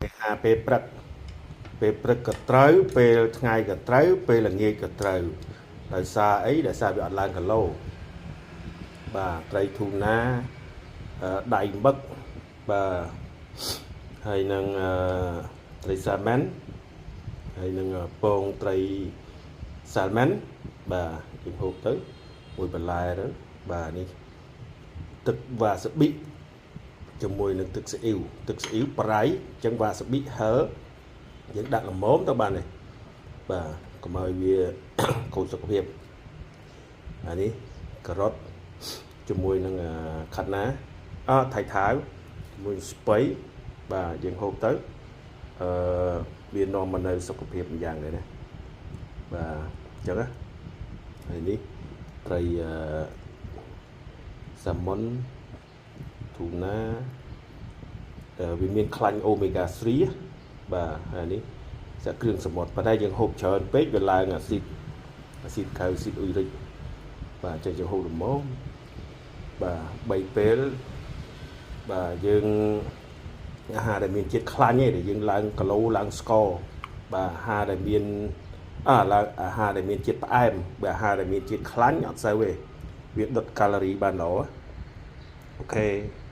អាហារពេលព្រឹកពេលព្រឹកក៏ត្រូវពេលថ្ងៃក៏ត្រូវពេលល្ងាចក៏ត្រូវដោយសារអីដោយសារវាអត់ឡើងគីឡូបាទត្រីធូណាដៃមឹកបាទហើយនឹងត្រីសាម៉ាន់ហើយនឹងពងត្រី salmon បាទយើងហូបទៅមួយបន្លែទៅបាទនេះទឹកវ៉ាសាប៊ីជាមួយនឹងទឹកស៊ីអ៊ីវទឹកស៊ីអ៊ីវប្រៃអញ្ចឹងវ៉ាសាប៊ីហឹរយើងដាក់ល្មមទៅបានទេបាទកុំឲ្យវា ខូចសុខភាពអានេះការ៉ុតជាមួយនឹងខាត់ណាអថៃថាវជាមួយស្ពៃបាទយើងហូបទៅអឺវានាំមកនៅសុខភាពម្យ៉ាងដែរណាបាទអញ្ចឹងណាហើយនេះត្រីអឺសាម៉ុនធូណាវាមានខ្លាញ់អូមេហ្គា3បាទហើយនេះសាក់គ្រឿងសមុទ្រប៉ុន្តែយើងហូបច្រើនពេកវាឡើងអាស៊ីតអាស៊ីតខៅអាស៊ីតអ៊ុយរិចបាទចេះយើងហូបល្មមបាទ3ពេលបាទយើងអាហារដែលមានជាតិខ្លាញ់ឯងដែលយើងឡើងគីឡូឡើងស្ករបាទអាហារដែលមានអើឡើងអាហារដែលមានជាតិផ្អែមបើអាហារដែលមានជាតិខ្លាញ់អត់សូវទេវាដុតកាឡូរីបានល្អ។ OK។